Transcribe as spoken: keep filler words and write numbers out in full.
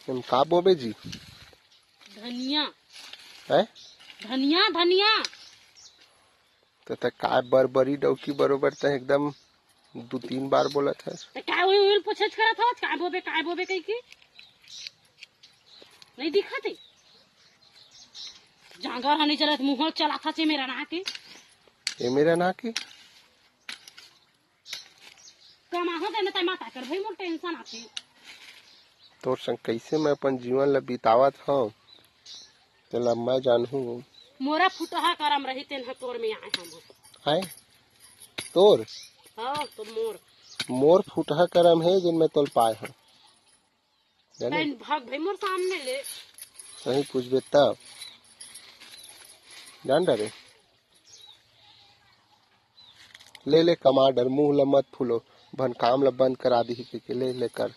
तुम का बोबे जी? धनिया। है? धनिया, धनिया। तो तैं काय बरबरी डौकी बरोबर तैं एकदम दू तीन बार बोलत हस। तो काय उइल उइल पूछत करत हवस, काय बोबे, काय बोबे कहि के? नहीं दिखत हे। जांगर ह नहीं चलत, मुंह चलाथस ए मेर ना के। ए मेर ना के? कमाहूं तेन तैं माता कर भाई, मोर tension आथे। तोर संग कइसे मैं अपन जीवन ल बितावत हंव, तेला मैं जानहूं। मोरा फुटहा करम रही, तेन ह तोर में आए हम। आए? तोर? हाँ, तो मोर। मोर फुटहा करम हे, जेन मैं तोल पाए हंव। जाने? बहन, भाग भाई मोर सामने ले। सही पूछबे तब। जान डरे। ले, ले, कमा डर, मुंह ल मत फूलो, भन काम ल बंद करा दिही कहिके, ले, ले कर।